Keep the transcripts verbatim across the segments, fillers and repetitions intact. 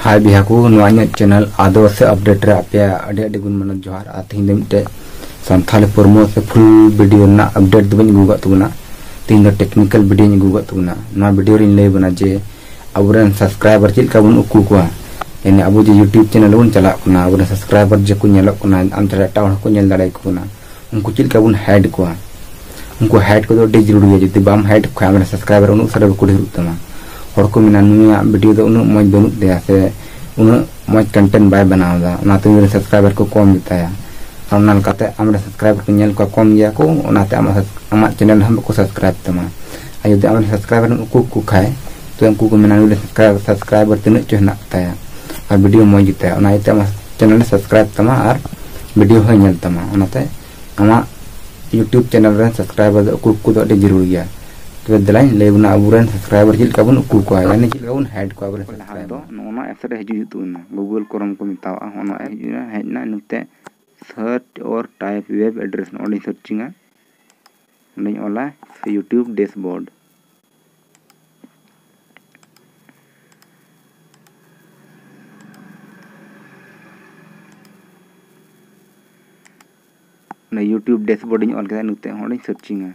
ᱦᱟᱭ ᱵᱤᱦᱟ ᱠᱚ, ᱱᱚᱣᱟ ᱤᱧᱟᱹᱜ ᱪᱮᱱᱮᱞ ᱟᱫᱚ ᱥᱮ ᱟᱯᱰᱮᱴ ᱨᱮ ᱟᱯᱮᱭᱟᱜ ᱟᱹᱰᱤ ᱟᱹᱰᱤ ᱜᱩᱱ ᱢᱟᱱᱚᱛ ᱡᱚᱦᱟᱨ᱾ ᱟᱨ ᱛᱮᱦᱮᱧ ᱫᱚ ᱢᱤᱫᱴᱮᱡ ᱥᱟᱱᱛᱷᱟᱞᱤ ᱯᱨᱳᱢᱳ ᱥᱮ ᱯᱷᱩᱞ ᱵᱷᱤᱰᱤᱭᱳ ᱨᱮᱱᱟᱜ ᱟᱯᱰᱮᱴ ᱫᱚ ᱵᱟᱹᱧ ᱟᱹᱜᱩ ᱟᱠᱟᱫ ᱛᱟᱵᱚᱱᱟ᱾ ᱛᱮᱦᱮᱧ ᱫᱚ ᱴᱮᱠᱱᱤᱠᱮᱞ ᱵᱷᱤᱰᱤᱭᱳᱧ ᱟᱹᱜᱩ ᱟᱠᱟᱫ ᱛᱟᱵᱚᱱᱟ᱾ ᱱᱚᱣᱟ ᱵᱷᱤᱰᱤᱭᱳ ᱨᱤᱧ ᱞᱟᱹᱭ ᱟᱵᱚᱱᱟ ᱡᱮ ᱟᱵᱚᱨᱮᱱ ᱥᱟᱵᱥᱠᱨᱟᱭᱵᱟᱨ ᱪᱮᱫ ᱞᱮᱠᱟ ᱵᱚᱱ ᱩᱠᱩ ᱠᱚᱣᱟ᱾ ᱭᱟᱱᱤ ᱟᱵᱚ ᱡᱮ YouTube ᱪᱮᱱᱮᱞ ᱨᱮᱵᱚᱱ ᱪᱟᱞᱟᱜ ᱠᱟᱱᱟ, ᱟᱵᱚᱨᱮᱱ ᱥᱟᱵᱥᱠᱨᱟᱭᱵᱟᱨ ᱡᱮ ᱠᱚ ᱧᱮᱞᱚᱜ ᱠᱟᱱᱟ, ᱟᱢ ᱪᱷᱟᱲᱟ ᱮᱴᱟᱜ ᱦᱚᱲ ᱦᱚᱸᱠᱚ ᱧᱮᱞ ᱫᱟᱲᱮᱭᱟᱠᱚ ᱠᱟᱱᱟ, ᱩᱱᱠᱩ ᱪᱮᱫ ᱞᱮᱠᱟ ᱵᱚᱱ ᱦᱟᱭᱤᱰ ᱠᱚᱣᱟ? ᱩᱱᱠᱩ ᱦᱟᱭᱤᱰ ᱠᱚᱫᱚ ᱟᱹᱰᱤ ᱡᱟᱹᱨᱩᱲ ᱜᱮᱭᱟ᱾ ᱡᱩᱫᱤ ᱵᱟᱢ ᱦᱟᱭᱤᱰ ᱠᱚ ᱠᱷᱟᱡ, ᱟᱢᱨᱮᱱ ᱥᱟᱵᱥᱠᱨᱟᱭᱵᱟᱨ ᱩᱱᱟᱹᱜ ᱩᱥᱟᱹᱨᱟ ᱵᱟᱠᱚ ᱰᱷᱮᱨᱚᱜ ᱛᱟᱢᱟ᱾ ᱦᱚᱲ ᱠᱚ ᱢᱮᱱᱟ, "ᱱᱩᱭᱟᱜ ᱵᱷᱤᱰᱤᱭᱳ ᱫᱚ ᱩᱱᱟᱹᱜ ᱢᱚᱡᱽ ᱵᱟᱹᱱᱩᱜ ᱛᱟᱭᱟ" ᱥᱮ "ᱩᱱᱟᱹᱜ ᱢᱚᱡᱽ ᱠᱚᱱᱴᱮᱱᱴ ᱵᱟᱭ ᱵᱮᱱᱟᱣ ᱮᱫᱟ, ᱚᱱᱟᱛᱮ ᱩᱱᱤ ᱨᱮᱱ ᱥᱟᱵᱥᱠᱨᱟᱭᱵᱟᱨ ᱠᱚ ᱠᱚᱢ ᱜᱮᱛᱟᱭᱟ᱾" ᱟᱨ ᱚᱱᱟ ᱞᱮᱠᱟᱛᱮ ᱟᱢᱨᱮᱱ ᱥᱟᱵᱥᱠᱨᱟᱭᱵᱟᱨ ᱠᱚ ᱧᱮᱞ ᱠᱚᱣᱟ ᱠᱚᱢ ᱜᱮᱭᱟ ᱠᱚ, ᱚᱱᱟᱛᱮ ᱟᱢᱟᱜ ᱥᱟᱵ-, ᱟᱢᱟᱜ ᱪᱮᱱᱮᱞ ᱦᱚᱸ ᱵᱟᱠᱚ ᱥᱟᱵᱥᱠᱨᱟᱭᱤᱵ ᱛᱟᱢᱟ᱾ ᱟᱨ ᱡᱩᱫᱤ ᱟᱢᱨᱮᱱ ᱥᱟᱵᱥᱠᱨᱟᱭᱵᱟᱨ ᱮᱢ ᱩᱠᱩ ᱠᱚ ᱠᱷᱟᱡ, ᱛᱚ ᱩᱱᱠᱩ ᱠᱚ ᱢᱮᱱᱟ, "ᱱᱩᱭ ᱨᱮᱱ ᱥᱟᱵᱥᱠᱨᱟᱭᱵᱟᱨ ᱛᱤᱱᱟᱹᱜ ᱪᱚ ᱦᱮᱱᱟᱜ ᱛᱟᱭᱟ ᱟᱨ ᱵᱷᱤᱰᱤᱭᱳ ᱢᱚᱡᱽ ᱜᱮᱛᱟᱭᱟ", ᱚᱱᱟ ᱤᱭᱟᱹᱛᱮ ᱟᱢᱟᱜ ᱪᱮᱱᱮᱞ ᱮ ᱥᱟᱵᱥᱠᱨᱟᱭᱤᱵ ᱛᱟᱢᱟ ᱟᱨ ᱵᱷᱤᱰᱤᱭᱳ ᱦᱚᱸᱭ ᱧᱮᱞ ᱛᱟᱢᱟ᱾ ᱚᱱᱟᱛᱮ ᱟᱢᱟᱜ YouTube ᱪᱮᱱᱮᱞ ᱨᱮᱱ ᱥᱟᱵᱥᱠᱨᱟᱭᱵᱟᱨ ᱫᱚ ᱩᱠᱩ ᱠᱚ ᱫᱚ ᱟᱹᱰᱤ ᱡᱟᱹᱨᱩᱲ ᱜᱮᱭᱟ᱾ ᱛᱚᱵᱮ ᱫᱮᱞᱟᱧ ᱞᱟᱹᱭ ᱟᱵᱚᱱᱟ ᱟᱵᱚᱨᱮᱱ ᱥᱟᱵᱥᱠᱨᱟᱭᱵᱟᱨ ᱪᱮᱫ ᱞᱮᱠᱟ ᱵᱚᱱ ᱩᱠᱩ ᱠᱚᱣᱟ, ᱭᱟᱱᱤ ᱪᱮᱫ ᱞᱮᱠᱟ ᱵᱚᱱ ᱦᱟᱭᱤᱰ ᱠᱚᱣᱟ ᱟᱵᱚᱨᱮᱱ ᱞᱟᱦᱟ ᱥᱟᱵᱥᱠᱨᱟᱭᱵᱟᱨ᱾ ᱫᱚ ᱱᱚᱜᱼᱚ ᱱᱚᱣᱟ ᱮᱯᱥ ᱨᱮ ᱦᱤᱡᱩᱜ ᱦᱩᱭᱩᱜ ᱛᱟᱵᱚᱱᱟ, Google Chrome ᱠᱚ ᱢᱮᱛᱟᱣᱟᱜᱼᱟ᱾ ᱱᱚᱜᱼᱚ ᱱᱚᱣᱟ ᱦᱤᱡᱩᱜᱼᱟ, ᱦᱮᱡ ᱮᱱᱟ, ᱤᱱᱟᱹᱛᱮ search or type web address, ᱱᱚᱜᱼᱚ ᱱᱚᱸᱰᱮᱧ ᱥᱟᱨᱪᱤᱝᱟ, ᱱᱚᱸᱰᱮᱧ ᱚᱞᱟ YouTube dashboard᱾ ᱚᱱᱟ YouTube dashboard ᱤᱧ ᱚᱞ ᱠᱮᱫᱟ, ᱤᱱᱟᱹ ᱠᱟᱛᱮ ᱦᱚᱸ ᱚᱸᱰᱮᱧ ᱥᱟᱨᱪᱤᱝᱟ᱾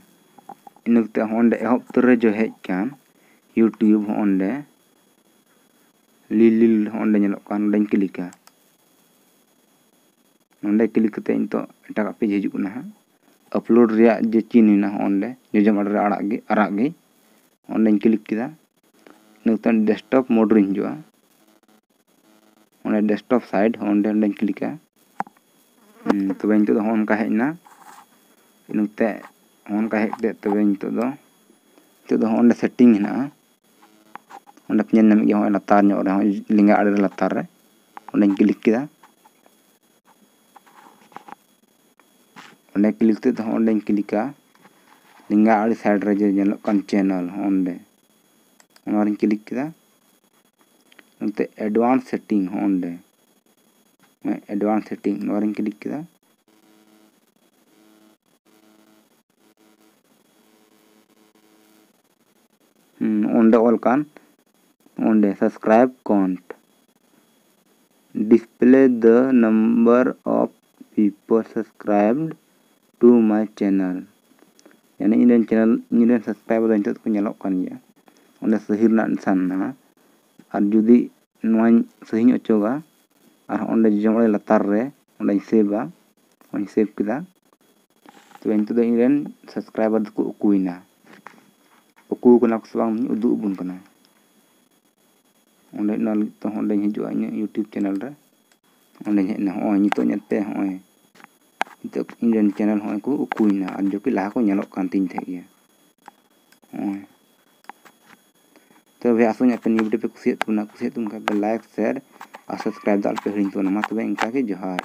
ᱤᱱᱟᱹ ᱠᱟᱛᱮ ᱦᱚᱸ ᱚᱸᱰᱮ ᱮᱦᱚᱵ ᱩᱛᱟᱹᱨ ᱨᱮ ᱡᱚ ᱦᱮᱡ ᱠᱟᱱ YouTube, ᱦᱚᱸ ᱚᱸᱰᱮ ᱞᱤᱞ ᱞᱤᱞ ᱦᱚᱸ ᱚᱸᱰᱮ ᱧᱮᱞᱚᱜ ᱠᱟᱱ, ᱚᱸᱰᱮᱧ ᱠᱞᱤᱠᱟ᱾ ᱱᱚᱸᱰᱮ ᱠᱞᱤᱠ ᱠᱟᱛᱮ ᱱᱤᱛᱚᱜ ᱮᱴᱟᱜᱟᱜ ᱯᱮᱡᱽ ᱦᱤᱡᱩᱜ ᱠᱟᱱᱟ ᱦᱟᱸᱜ᱾ ᱟᱯᱞᱳᱰ ᱨᱮᱭᱟᱜ ᱡᱮ ᱪᱤᱱ ᱢᱮᱱᱟᱜᱼᱟ, ᱦᱚᱸ ᱚᱸᱰᱮ ᱡᱚᱡᱚᱢ ᱟᱲᱮ ᱨᱮ ᱟᱲᱟᱜ ᱜᱮ, ᱟᱨᱟᱜ ᱜᱮ, ᱚᱸᱰᱮᱧ ᱠᱞᱤᱠ ᱠᱮᱫᱟ᱾ ᱤᱱᱟᱹ ᱠᱟᱛᱮ ᱰᱮᱥᱠᱴᱚᱯ ᱢᱳᱰ ᱨᱤᱧ ᱦᱤᱡᱩᱜᱼᱟ᱾ ᱚᱸᱰᱮ ᱰᱮᱥᱠᱴᱚᱯ ᱥᱟᱭᱤᱴ, ᱦᱚᱸ ᱚᱸᱰᱮ, ᱚᱸᱰᱮᱧ ᱠᱞᱤᱠᱟ᱾ ᱦᱩᱸ, ᱛᱚᱵᱮ ᱱᱤᱛᱚᱜ ᱫᱚ ᱦᱚᱸᱜᱼᱚ ᱱᱚᱝᱠᱟ ᱦᱮᱡ ᱮᱱᱟ᱾ ᱤᱱᱟᱹ ᱠᱟᱛᱮ ᱦᱚᱸᱜᱼᱚ ᱱᱚᱝᱠᱟ ᱦᱮᱡ ᱠᱟᱛᱮ ᱛᱚᱵᱮ ᱱᱤᱛᱚᱜ ᱫᱚ, ᱱᱤᱛᱚᱜ ᱫᱚ ᱦᱚᱸᱜᱼᱚ ᱱᱚᱸᱰᱮ ᱥᱮᱴᱤᱝ ᱦᱮᱱᱟᱜᱼᱟ᱾ ᱚᱸᱰᱮ ᱯᱮ ᱧᱮᱞ ᱧᱟᱢᱮᱫ ᱜᱮᱭᱟ, ᱦᱚᱸᱜᱼᱚᱭ ᱞᱟᱛᱟᱨ ᱧᱚᱜ ᱨᱮ, ᱦᱚᱸᱜᱼᱚᱭ ᱞᱮᱸᱜᱟ ᱟᱲᱮ ᱨᱮ ᱞᱟᱛᱟᱨ ᱨᱮ, ᱚᱸᱰᱮᱧ ᱠᱞᱤᱠ ᱠᱮᱫᱟ᱾ ᱚᱸᱰᱮ ᱠᱞᱤᱠ ᱠᱟᱛᱮ ᱫᱚ ᱦᱚᱸᱜᱼᱚ ᱱᱚᱸᱰᱮᱧ ᱠᱞᱤᱠᱟ, ᱞᱮᱸᱜᱟ ᱟᱲᱮ ᱥᱟᱭᱤᱰ ᱨᱮ ᱡᱮ ᱧᱮᱞᱚᱜ ᱠᱟᱱ ᱪᱮᱱᱮᱞ, ᱦᱚᱸᱜᱼᱚ ᱱᱚᱸᱰᱮ, ᱚᱱᱟ ᱨᱤᱧ ᱠᱞᱤᱠ ᱠᱮᱫᱟ᱾ ᱱᱚᱛᱮ advance setting, ᱦᱚᱸᱜᱼᱚ ᱱᱚᱸᱰᱮ, advance setting, ᱱᱚᱣᱟ ᱨᱤᱧ ᱠᱞᱤᱠ ᱠᱮᱫᱟ᱾ ᱦᱩᱸ, ᱚᱸᱰᱮ ᱚᱞ ᱠᱟᱱ, ᱚᱸᱰᱮ subscribe count, display the number of people subscribed to my channel. ᱭᱟᱱᱤ ᱤᱧ ᱨᱮᱱ ᱪᱮᱱᱮᱞ, ᱤᱧ ᱨᱮᱱ ᱥᱟᱵᱥᱠᱨᱟᱭᱵᱟᱨ ᱫᱚ ᱱᱤᱛᱚᱜ ᱫᱚᱠᱚ ᱧᱮᱞᱚᱜ ᱠᱟᱱ ᱜᱮᱭᱟ᱾ ᱚᱸᱰᱮ ᱥᱟᱹᱦᱤ ᱨᱮᱱᱟᱜ ᱱᱤᱥᱟᱱ ᱢᱮᱱᱟᱜᱼᱟ᱾ ᱟᱨ ᱡᱩᱫᱤ ᱱᱚᱣᱟᱧ ᱥᱟᱹᱦᱤᱧ ᱚᱪᱚᱜᱟ ᱟᱨ ᱚᱸᱰᱮ ᱡᱚᱡᱚᱢ ᱟᱲᱮ ᱞᱟᱛᱟᱨ ᱨᱮ ᱚᱸᱰᱮᱧ ᱥᱮᱵᱷᱟ, ᱚᱸᱰᱮᱧ ᱥᱮᱵᱷ ᱠᱮᱫᱟ, ᱛᱚᱵᱮ ᱱᱤᱛᱚᱜ ᱫᱚ ᱤᱧ ᱨᱮᱱ ᱥᱟᱵᱥᱠᱨᱟᱭᱵᱟᱨ ᱫᱚᱠᱚ ᱩᱠᱩᱭᱮᱱᱟ᱾ ᱩᱠᱩ ᱠᱟᱱᱟ ᱠᱚ ᱥᱮ ᱵᱟᱝ ᱩᱫᱩᱜ ᱟᱵᱚᱱ ᱠᱟᱱᱟ᱾ ᱚᱸᱰᱮ ᱚᱱᱟ ᱞᱟᱹᱜᱤᱫ ᱛᱮ ᱚᱸᱰᱮᱧ ᱦᱤᱡᱩᱜᱼᱟ ᱤᱧᱟᱹᱜ YouTube ᱪᱮᱱᱮᱞ ᱨᱮ᱾ ᱚᱸᱰᱮᱧ ᱦᱮᱡ ᱮᱱᱟ, ᱦᱚᱸᱜᱼᱚᱭ ᱱᱤᱛᱚᱜ ᱧᱮᱞ ᱯᱮ, ᱦᱚᱸᱜᱼᱚᱭ ᱱᱤᱛᱚᱜ ᱤᱧ ᱨᱮᱱ ᱪᱮᱱᱮᱞ ᱦᱚᱸᱜᱼᱚᱭ ᱠᱚ ᱩᱠᱩᱭᱮᱱᱟ, ᱟᱨ ᱡᱚᱠᱤ ᱞᱟᱦᱟ ᱠᱚ ᱧᱮᱞᱚᱜ ᱠᱟᱱ ᱛᱤᱧ ᱛᱟᱦᱮᱸᱫ ᱜᱮᱭᱟ᱾ ᱦᱚᱸᱜᱼᱚᱭ᱾ ᱛᱚᱵᱮ ᱟᱥᱚᱜ ᱟᱹᱧ ᱟᱯᱮ ᱱᱤᱭᱟᱹ ᱵᱷᱤᱰᱤᱭᱳ ᱯᱮ ᱠᱩᱥᱤᱭᱟᱜ ᱛᱟᱵᱚᱱᱟ, ᱠᱩᱥᱤᱭᱟᱜ ᱛᱟᱵᱚᱱ ᱠᱷᱟᱱ ᱯᱮ like, share ᱟᱨ subscribe ᱫᱚ ᱟᱞᱚᱯᱮ ᱦᱤᱲᱤᱧ ᱛᱟᱵᱚᱱᱟ᱾ ᱢᱟ ᱛᱚᱵᱮ ᱤᱱᱠᱟ ᱜᱮ, ᱡᱚᱦᱟᱨ᱾